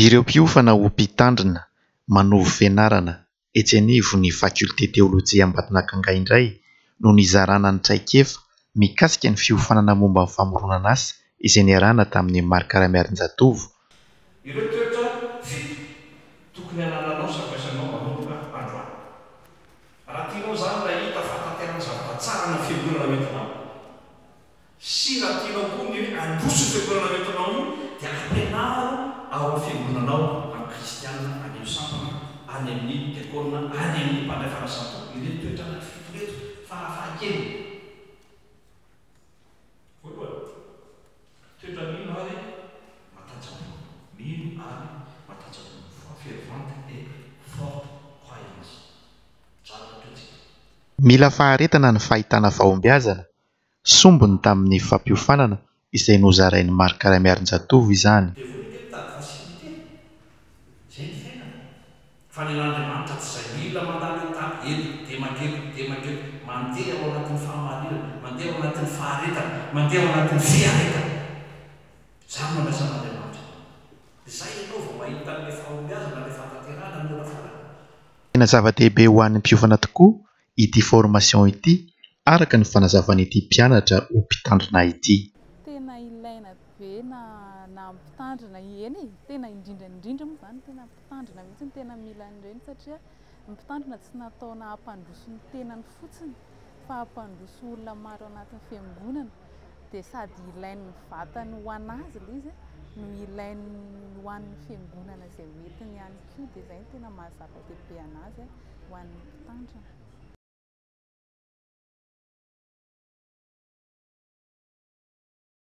Ireo mpiofana ho mpitandrina manovo fianarana etsy anivon'ny Fakiolite Teolojia Ambatonakanga indray no nizarana ny traikefa mikasika ny fiofanana momba ny famoronana asa izay niarahana tamin'i Marc Ramiarinjatovo. Ireo toetra fito tokony hanananao sy hampiasainao manomboka androany. Raha tianao izany ny hahita fahatanterahana zavatra tsara any amin'ny fiangonana hoentinao, Sy raha tianao koa ny hoe handroso io fiangonana hoentinao io dia ampianaro ao amin'ny fiangonanao amin'ny kristiana any amin'ny sampana, any amin'ny diakona, any amin'ny mpandray fanasan-tompo ireto toetra anankifito ireto farafahakeliny. Voalohany, toetra mino ary matanjam-po, mino ary matanjam-po, foi fervente et forte croyance. Mijanona hatreo tsika. Mila faharetana ny fahitana fahombiazana Sombiny tamin'ny fampiofanana izay nozarain'i Marc Ramiarinjatovo izany. Devoly ange mitady facilité, zay ny fiainana. Fa ny an'Andriamanitra tsy zay, mila mandalo étape, eto dia maketo, dia maketo, mandeha ao anatin'ny fahamarinana, mandeha ao anatin'ny faharetana, mandeha ao anatin'ny fiaretana. Zany no andrasan'Andriamanitra anao. Zay ianao vao mahita an'ilay fahombiazana, ilay fahatanterahana ny ora farany. Tena zava-dehibe ho an'ny mpiofana tokoa ity formation ity araka ny fanazavan'ity mpianatra ho mpitandrina ity. Tena ilaina be na na mpitandrina, eny e, tena indrindra indrindra moa izany tena mpitandrina mihitsy no tena mila an'ireny satria ny mpitandrina tsy nataona hampandroso ny tenany fotsiny fa hampandroso olona maro anatin'ny fiangonana. dia sady ilain'ny vatany ho an'azy ilay izy no ilainy ho an'ny fiangonana izay hoentiny ihany koa, dia izay no tena maha zava-dehibe an'azy ho an'ny mpitandrina.